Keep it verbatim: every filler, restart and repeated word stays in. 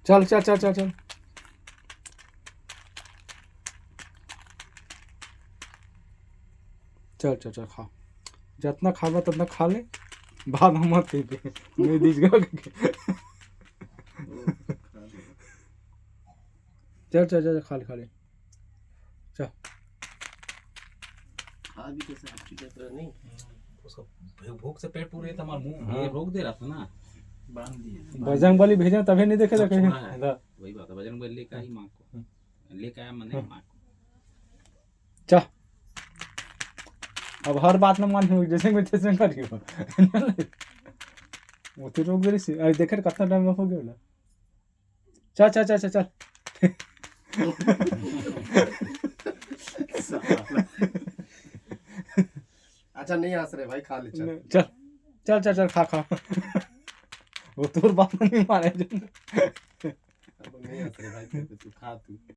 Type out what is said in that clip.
चल चल चल चल चल चल चल चल, खा, जतना खाबे ततना खा ले, बाद में मत कहिबे, नहीं दीजिएगा। चल चल चल, खा ले खा ले, चल। खा भी कैसे अच्छी तरह नहीं। उसको भू- भूख से पेट पूरे तो हमारा मुंह हाँ। ये रोक दे रहा था ना। बांध दिए। बजरंग बली भेजा तभी नहीं देखे थे कहीं। छोड़ा है। हाँ। वही बात है, बजरंग बली लेकर आई माँ को, लेकर आया मैंने माँ को। चल, अब हर बात में मान, जैसे मैं तैसे करियो। वो तो रोक दे रही सी। अरे देखे कितना टाइम हो गया ना। चल चल चल चल चल। अच्छा नहीं हंस रहे भाई, खा ले चल। चल चल चल चल, खा खा। वो तोर बात नहीं माने जो। अब नहीं हंस रहे भाई, तू खा तू।